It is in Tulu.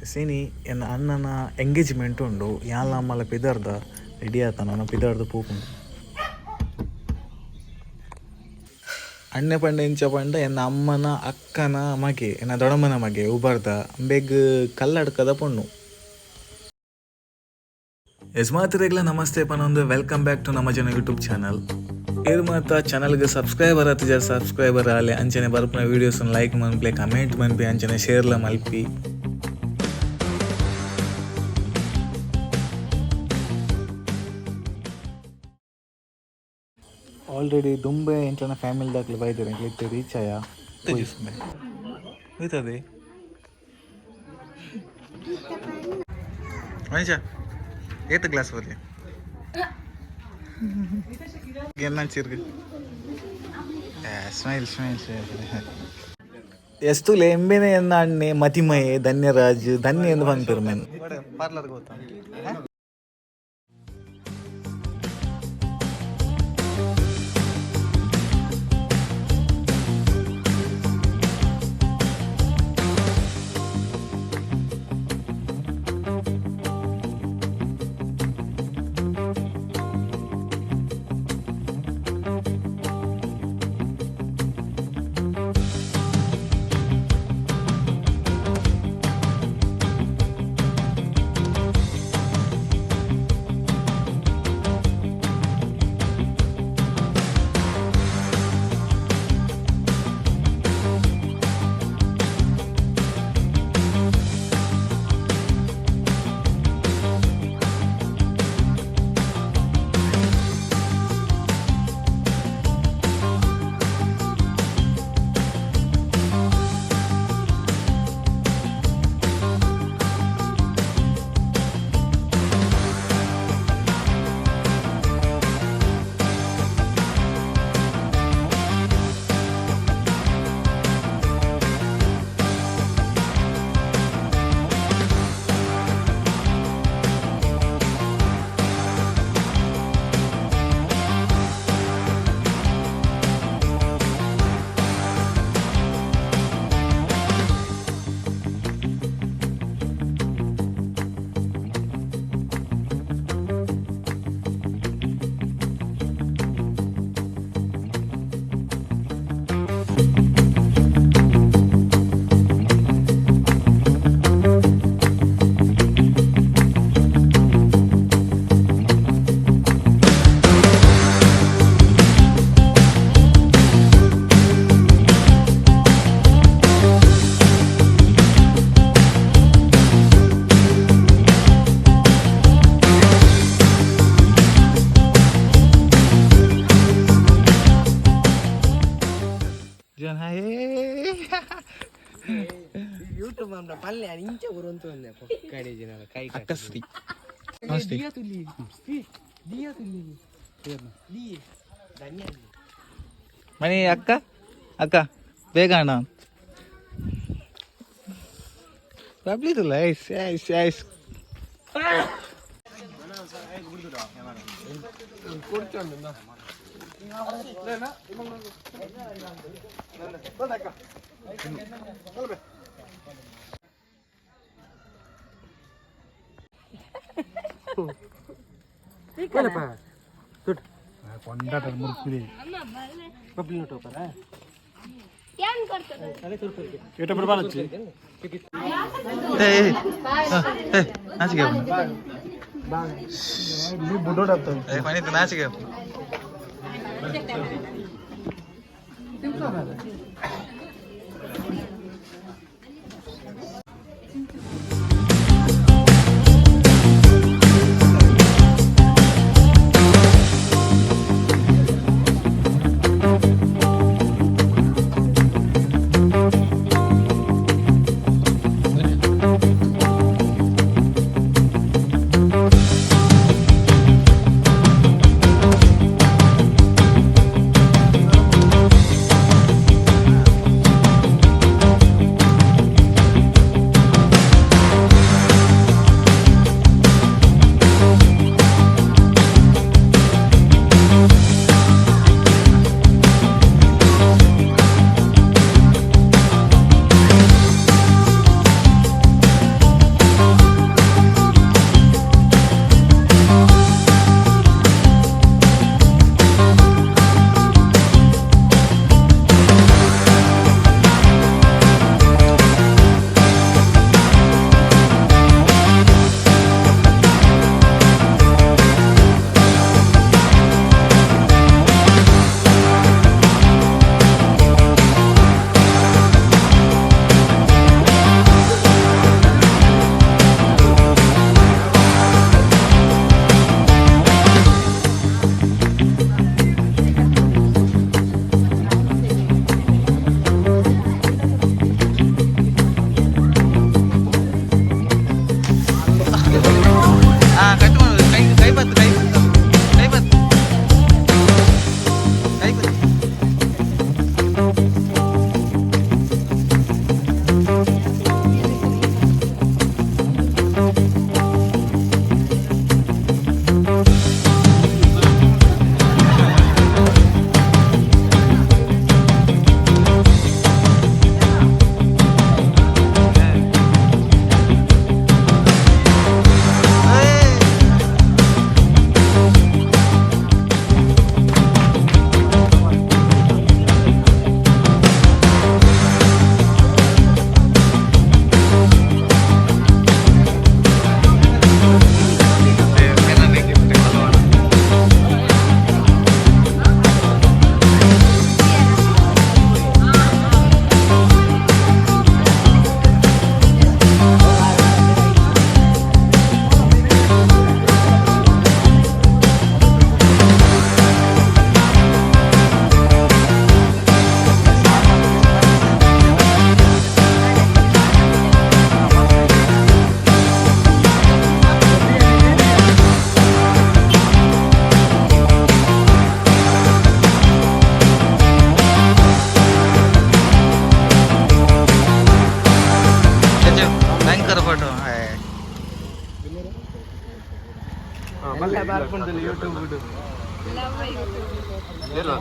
ಸಿನಿ ಎನ್ನ ಅಣ್ಣನ ಎಂಗೇಜ್ಮೆಂಟ್ ಉಂಡು. ಯಾನ್ಲ ಅಮ್ಮಲ ಪಿದರ್ದ ರೆಡಿ ಆತನ ಪಿದರ್ದ ಪೋಪುಂಡು. ಅಣ್ಣೆ ಪಂಡ ಎಂಚ ಪಂಡ ಎನ್ನ ಅಮ್ಮನ ಅಕ್ಕನ ಮಗೆ, ಎನ್ನ ದೊಡಮ್ಮನ ಮಗೆ ಉಬರ್ದ ಅಂಬೆಗ್ ಕಲ್ಲಡ್ಕದ ಪೊಣ್ಣು. ಯಜಮಾತ್ರೆಗ್ಲ ನಮಸ್ತೆ ಪನೊಂದು welcome back to ನಮ್ಮ ಜನ ಯೂಟ್ಯೂಬ್ ಚಾನಲ್. ಇರ್ ಮಾತ ಚಾನಲ್ಗೆ ಸಬ್ಸ್ಕ್ರೈಬರ್ ಆತಿಜ ಸಬ್ಸ್ಕ್ರೈಬರ್ ಆಲೆ. ಅಂಚನೆ ಬರ್ಪುನ ವೀಡಿಯೋಸ್ ಲೈಕ್ ಮನ್ಪ್ಲೆ, ಕಮೆಂಟ್ ಮನ್ಪಿ, ಅಂಚನೆ ಶೇರ್ಲ ಮಲ್ಪಿ. ಆಲ್ರೆಡಿ ದುಂಬೆ ಎಂಕ್ಲನ ಫ್ಯಾಮಿಲಿ ದಾಕ್ಲೆ ಬೈದೆರ್, ಎಂಕ್ಲೆ ಇತ್ತೆ ರೀಚ್ ಆಯ. ಹೋಯ್ತದೆ ಮನುಷ್ಯ ಏತ್ ಗ್ಲಾಸ್ ಬರ್ಲಿ ಎನ್ನಂಚಿರ್ಗ. Smile smile. ಎಸ್ತುಲೆ ಎಂಬೆನೆ ಎನ್ನ ಅಣ್ಣೆ ಮತಿಮಯೆ ಧನ್ಯರಾಜ್ ಧನ್ಯ ಎಂದು ಪನ್ಪೆರ್ ಮೆನ್ ಪಾರ್ಲರ್ ಗೊತ್ತಾ. ಯೂಟ್ಯೂಬ್ ಅಂದ್ರೆ ಪಲ್ಯ ಇಂಚ ಬರುವಂತ ಕಡೆ ಜನ ಕೈ. ಅಕ್ಕಶ್ರೀ ನಮಸ್ತೆ. ದಿಯಾ ತುಲ್ಲಿ ದಿಯಾ ತುಲ್ಲಿ ದಿಯೆ ಧನ್ಯ. ಮಣಿ ಅಕ್ಕ ಅಕ್ಕ ಬೇಗ ಅಣ್ಣ ಬಬ್ಲಿದುಲ್ಲ. Ice ice ice. ನಾಚಿಕೆ ನಾಚಿಕೆ. ಮಲ್ಲ ಬರ್ಪುಂಡು ಯೂಟ್ಯೂಬ್. ಏರ್?